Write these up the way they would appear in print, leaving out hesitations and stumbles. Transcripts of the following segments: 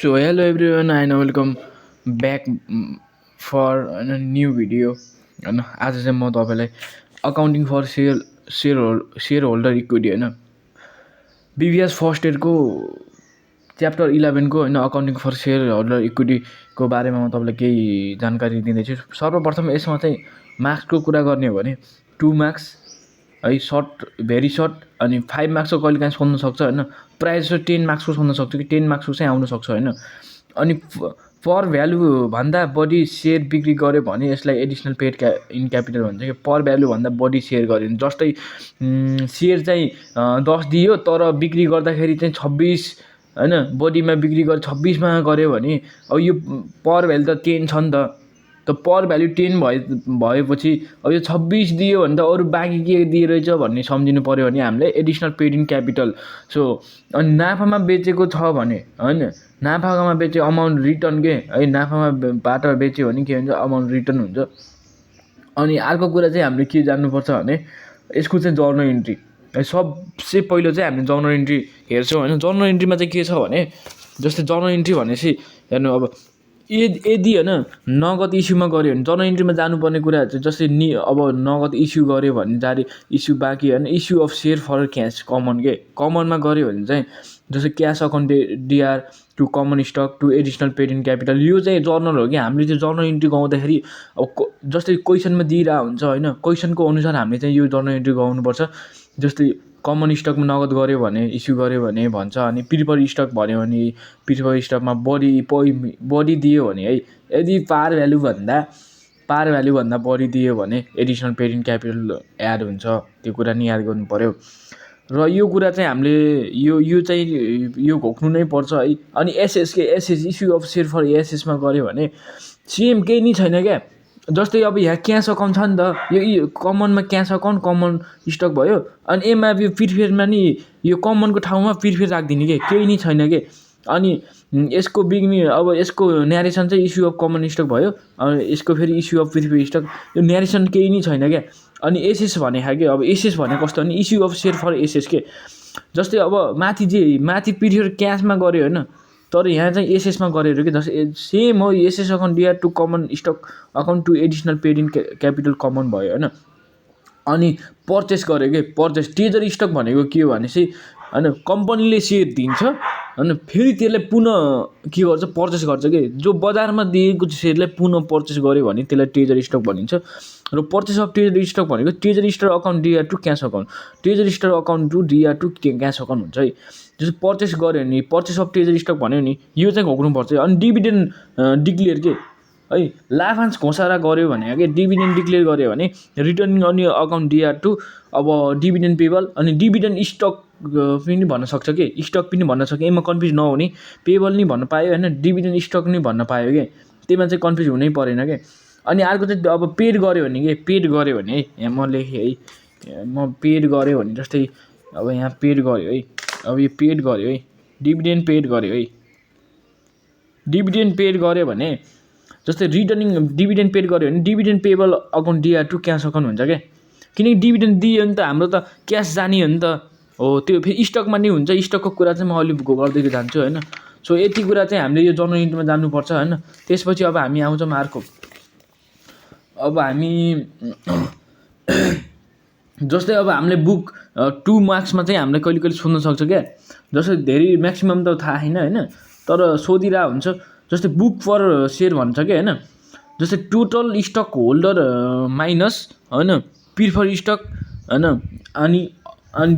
So hello everyone and welcome back for a new video. होइन आज चाहिँ म तपाईँलाई accounting for share holder equity होइन बिबिएस फर्स्ट इयरको च्याप्टर 11 को होइन अकाउन्टिङ फर सेयर होल्डर इक्विटीको बारेमा म तपाईँलाई केही जानकारी दिँदैछु। सर्वप्रथम यसमा चाहिँ मार्क्सको कुरा गर्ने हो भने 2 मार्क्स है सर्ट भेरी सर्ट अनि 5 मार्क्सको कहिले काहीँ सोध्न सक्छ होइन। प्रायः जस्तो 10 मार्क्सको सोध्न सक्छ कि 10 मार्क्सको चाहिँ आउन सक्छ होइन। अनि पर भ्यालु भन्दा बढी सेयर बिक्री गर्यो भने यसलाई एडिसनल पेड इन क्यापिटल भन्छ कि पर भ्यालु भन्दा बढी सेयर गर्यो भने जस्तै सेयर चाहिँ 10 दियो तर बिक्री गर्दाखेरि चाहिँ 26 होइन बढीमा बिक्री गरेर 26 मा गर्यो भने अब यो पर भ्यालु त 10 छ नि त पर भ्यालु 10 भएपछि अब यो 26 दियो भने त अरू बाँकी के दिइरहेछ भन्ने सम्झिनु पऱ्यो भने हामीले additional paid in capital. So अनि नाफामा बेचेको छ भने होइन नाफामा बेचे अमाउन्ट रिटर्न के है नाफामा बाट बेच्यो भने के हुन्छ अमाउन्ट रिटर्न हुन्छ। अनि अर्को कुरा चाहिँ हामीले के जान्नुपर्छ भने यसको चाहिँ जर्नल इन्ट्री है सबसे पहिलो चाहिँ हामीले जर्नल इन्ट्री हेर्छौँ होइन। जर्नल इन्ट्रीमा चाहिँ के छ भने जस्तै जर्नल इन्ट्री भनेपछि हेर्नु अब यदि होइन नगद इस्युमा गऱ्यो भने जर्नल इन्ट्रीमा जानुपर्ने कुराहरू चाहिँ जस्तै अब नगद इस्यु गऱ्यो भने जारी इस्यु बाँकी होइन issue of share for cash कमनमा गऱ्यो भने चाहिँ जस्तै cash account DR to common stock to additional paid in capital यो चाहिँ जर्नल हो कि हामीले चाहिँ जर्नल इन्ट्री गाउँदाखेरि अब जस्तै क्वेसनमा दिइरहेको हुन्छ होइन क्वेसनको अनुसार हामीले चाहिँ यो जर्नल इन्ट्री गाउनुपर्छ। जस्तै कमन स्टकमा नगद गऱ्यो भने इस्यु गऱ्यो भने भन्छ अनि प्रिफर स्टक भन्यो भने प्रिफर स्टकमा बढी दियो भने है यदि पार भ्यालु भन्दा बढी दियो भने additional paid in capital add हुन्छ त्यो कुरा नि याद गर्नु पर्यो। र यो कुरा चाहिँ हामीले यो चाहिँ यो घोक्नु नै पर्छ है। अनि एसएस इस्यु अफ सेयर फर एसएसमा गऱ्यो भने सेम केही नि छैन क्या। जस्तै अब यहाँ क्यास अकाउन्ट छ नि त यो कमनमा क्यास अकाउन्ट कमन स्टक भयो अनि एमा यो प्रिफेयरमा नि यो कमनको ठाउँमा प्रिफेयर राखिदिने के केही नि छैन के। अनि यसको बिग्ने अब यसको न्यारेसन चाहिँ इस्यु अफ कमन स्टक भयो अनि यसको फेरि इस्यु अफ प्रिफेयर स्टक यो न्यारेसन केही नि छैन क्या। अनि एसएस भने खालके अब एसएस भने कस्तो भने issue of share for SS के जस्तै अब माथि प्रिफेयर क्यासमा गऱ्यो होइन तर यहाँ चाहिँ एसएसमा गरेर कि जस्तै सेम हो SS account DR to common stock account to additional paid in capital common भयो होइन। अनि पर्चेस गऱ्यो कि पर्चेस ट्रेजरी स्टक भनेको के हो भनेपछि होइन कम्पनीले सेयर दिन्छ होइन फेरि त्यसलाई पुनः के गर्छ पर्चेस गर्छ कि जो बजारमा दिएको सेयरलाई पुनः पर्चेस गर्यो भने त्यसलाई ट्रेजरी स्टक भनिन्छ। र पर्चेस अफ ट्रेजरी स्टक भनेको treasury stock account DR to cash account treasury stock account to DR to cash account हुन्छ है। जस्तो पर्चेस गऱ्यो भने पर्चेस अफ ट्रेजरी स्टक भन्यो नि यो चाहिँ घोक्नुपर्छ। अनि डिभिडेन्ड डिक्लेयर के है लाभांश घोषणा गऱ्यो भने के डिभिडेन्ड डिक्लेयर गऱ्यो भने रिटर्निङ अनि अकाउन्ट डिआर टु अब डिभिडेन्ड पेबल अनि डिभिडेन्ड स्टक पनि भन्न सक्छ कि स्टक पनि भन्न सक्छ यसमा कन्फ्युज नहुने पेबल नि भन्न पायो होइन डिभिडेन्ड स्टक नि भन्न पायो कि त्यसमा चाहिँ कन्फ्युज हुनै परेन कि। अनि अर्को चाहिँ अब पेड गऱ्यो भने के पेड गऱ्यो भने है यहाँ म लेखेँ है म पेड गऱ्यो भने जस्तै अब यहाँ पेड गऱ्यो है अब यो पेड गऱ्यो है डिभिडेन्ड पेड गऱ्यो है डिभिडेन्ड पेड गऱ्यो भने जस्तै रिटर्निङ डिभिडेन्ड पेड गऱ्यो भने dividend payable account DR to cash account हुन्छ क्या। किनकि डिभिडेन्ड दियो भने त हाम्रो त क्यास जाने हो नि त हो त्यो फेरि स्टकमा नि हुन्छ स्टकको कुरा चाहिँ म अलिक गर्दै जान्छु होइन। सो यति कुरा चाहिँ हामीले यो जर्नल इन्ट्रीमा जान्नुपर्छ होइन। त्यसपछि अब हामी आउँछौँ अर्को अब हामी जस्तै अब हामीले बुक 2 मार्क्समा चाहिँ हामीले कहिले कहिले सोध्न सक्छ क्या जस्तै धेरै म्याक्सिमम त थाहा छैन होइन तर सोधिरहेको हुन्छ। जस्तै बुक फर सेयर भन्छ क्या होइन जस्तै टोटल स्टक होल्डर माइनस होइन प्रिफर स्टक होइन अनि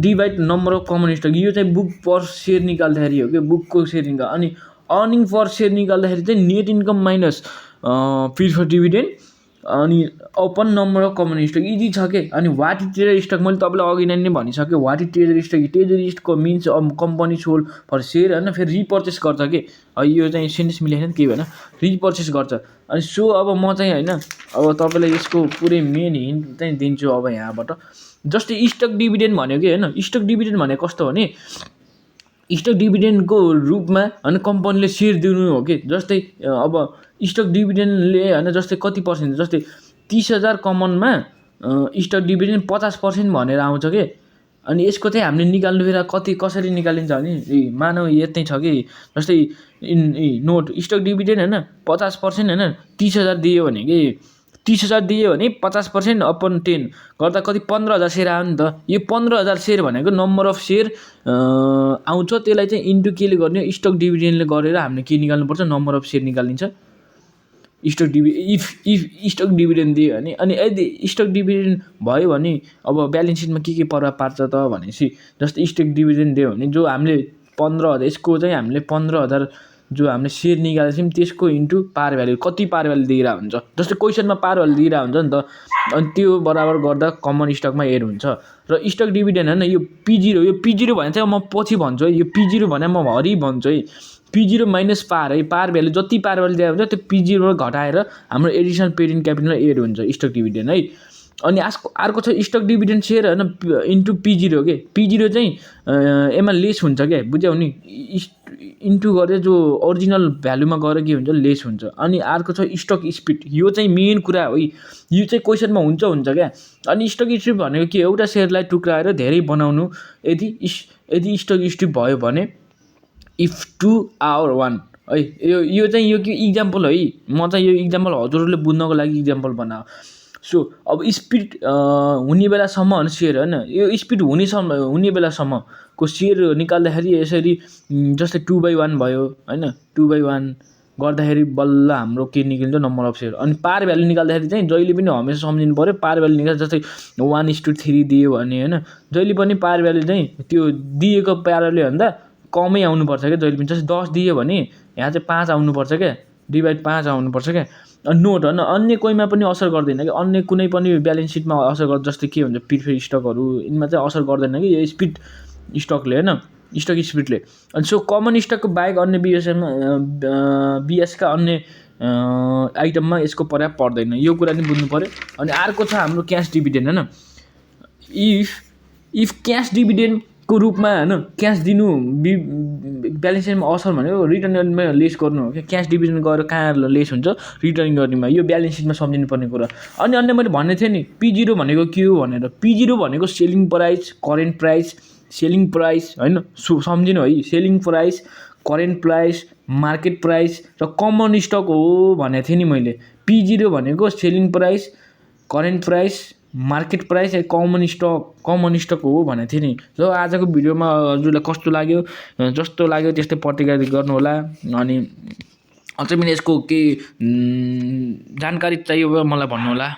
divide number of common stock यो चाहिँ बुक पर सेयर निकाल्दाखेरि हो कि बुकको सेयर निकाल। अनि अर्निङ पर सेयर निकाल्दाखेरि चाहिँ net income minus prefer dividend अनि open number of common stock easy छ कि। अनि वाट इज ट्रेजरी स्टक मैले तपाईँलाई अघि नै भनिसकेँ वाट इज ट्रेजरी स्टकको means company sold for share होइन फेरि रिपर्चेस गर्छ कि यो चाहिँ सेन्टेन्स मिलेन के भएन रिपर्चेस गर्छ। अनि सो अब म चाहिँ होइन अब तपाईँलाई यसको पुरै मेन हिन्ट चाहिँ दिन्छु अब यहाँबाट जस्तै स्टक डिभिडेन्ड भन्यो कि होइन स्टक डिभिडेन्ड भनेको कस्तो भने स्टक डिभिडेन्डको रूपमा होइन कम्पनीले सेयर दिनु हो कि जस्तै अब स्टक डिभिडेन्डले होइन जस्तै कति पर्सेन्ट जस्तै 30,000 कमनमा स्टक डिभिडेन्ड 50% भनेर आउँछ कि अनि यसको चाहिँ हामीले निकाल्नु बेला कसरी निकालिन्छ भने मानौ यतै छ कि जस्तै नोट स्टक डिभिडेन्ड होइन 50% होइन 30,000 दियो भने कि 30,000 दियो भने 50% अपन 10 गर्दा कति 15,000 सेयर आयो नि त। यो 15,000 सेयर भनेको नम्बर अफ सेयर आउँछ, त्यसलाई चाहिँ इन्टु केले गर्ने स्टक डिभिडेन्डले गरेर हामीले के निकाल्नुपर्छ नम्बर अफ सेयर निकालिन्छ। इफ स्टक डिभिडेन्ड दियो भने अनि यदि स्टक डिभिडेन्ड भयो भने अब ब्यालेन्स सिटमा के प्रभाव पार्छ त भनेपछि जस्तै स्टक डिभिडेन्ड दियो भने जो हामीले 15,000 यसको चाहिँ हामीले 15,000 जो हामीले सेयर निकालेको थियौँ त्यसको इन्टु पार भ्यालु कति पार भ्यालु दिइरहेको हुन्छ, जस्तै क्वेसनमा पार भ्यालु दिइरहेको हुन्छ नि त। अनि त्यो बराबर गर्दा कमन स्टकमा एड हुन्छ। र स्टक डिभिडेन्ड होइन यो P0 भने चाहिँ म पछि भन्छु है, यो P0 भने म हरि भन्छु है। P0 माइनस पार है, पार भ्यालु जति पार भ्यालु दिएको हुन्छ त्यो P0 घटाएर हाम्रो additional paid in capital add हुन्छ स्टक डिभिडेन्ड है। अनि अर्को छ स्टक डिभिडेन्ड सेयर होइन इन्टु P0 के P0 चाहिँ एमा लेस हुन्छ क्या, बुझ्यौ नि, इन्टु गरेर जो ओरिजिनल भ्यालुमा गएर के हुन्छ लेस हुन्छ। अनि अर्को छ स्टक स्प्लिट, यो चाहिँ मेन कुरा हो, यो चाहिँ क्वेसनमा हुन्छ क्या। अनि स्टक स्प्लिट भनेको के एउटा सेयरलाई टुक्राएर धेरै बनाउनु, यदि स्टक स्प्लिट भयो भने इफ 2 or 1 है। यो चाहिँ यो के इक्जाम्पल है, म चाहिँ यो इक्जाम्पल हजुरहरूले बुझ्नको लागि इक्जाम्पल बनाऊ। सो अब स्पिड हुने बेलासम्म सेयर होइन, यो स्पिड हुने बेलासम्मको सेयर निकाल्दाखेरि यसरी जस्तै 2/1 भयो होइन, 2/1 गर्दाखेरि बल्ल हाम्रो के निक्लिन्छ नम्बर अफ सेयर। अनि पार भ्यालु निकाल्दाखेरि चाहिँ जहिले पनि हमेसा सम्झिनु पऱ्यो पार भ्यालु निकाल्दा जस्तै 1:3 दियो भने होइन जहिले पनि पार भ्यालु चाहिँ त्यो दिएको पार भ्यालु भन्दा कमै आउनुपर्छ क्या जहिले पनि। जस्तै 10 दियो भने यहाँ चाहिँ 5 आउनुपर्छ क्या, डिभाइड 5 आउनुपर्छ क्या। नोट होइन अन्य कोहीमा पनि असर गर्दैन कि, अन्य कुनै पनि ब्यालेन्स सिटमा असर गर्छ, जस्तै के हुन्छ प्रिफेयर स्टकहरू यिनमा चाहिँ असर गर्दैन कि यो स्पिड स्टकले होइन, स्टक स्प्लिटले। अनि सो कमन स्टकको बाहेक अन्य बिएसका अन्य आइटममा यसको प्रभाव पर्दैन, यो कुरा नि बुझ्नु पऱ्यो। अनि अर्को छ हाम्रो क्यास डिभिडेन्ड होइन, इफ क्यास डिभिडेन्डको रूपमा होइन क्यास दिनु ब्यालेन्स सिटमा असर भनेको रिटर्नमा लेस गर्नु हो क्या। क्यास डिभिडेन्ड गरेर कहाँ लेस हुन्छ रिटर्न गर्नेमा, यो ब्यालेन्स सिटमा सम्झिनु पर्ने कुरा। अनि अन्य मैले भनेको थिएँ नि P0 भनेको के हो भनेर, P0 भनेको selling price, current price, selling price होइन सम्झिनु है, selling price, current price, market price र कमन स्टक हो भनेको थिएँ नि मैले। P0 भनेको selling price, current price, market price common stock हो भनेको थिएँ नि। र आजको भिडियोमा हजुरलाई कस्तो लाग्यो, जस्तो लाग्यो त्यस्तै प्रतिक्रिया गर्नु होला। अनि अझै पनि यसको केही जानकारी चाहियो मलाई भन्नु होला।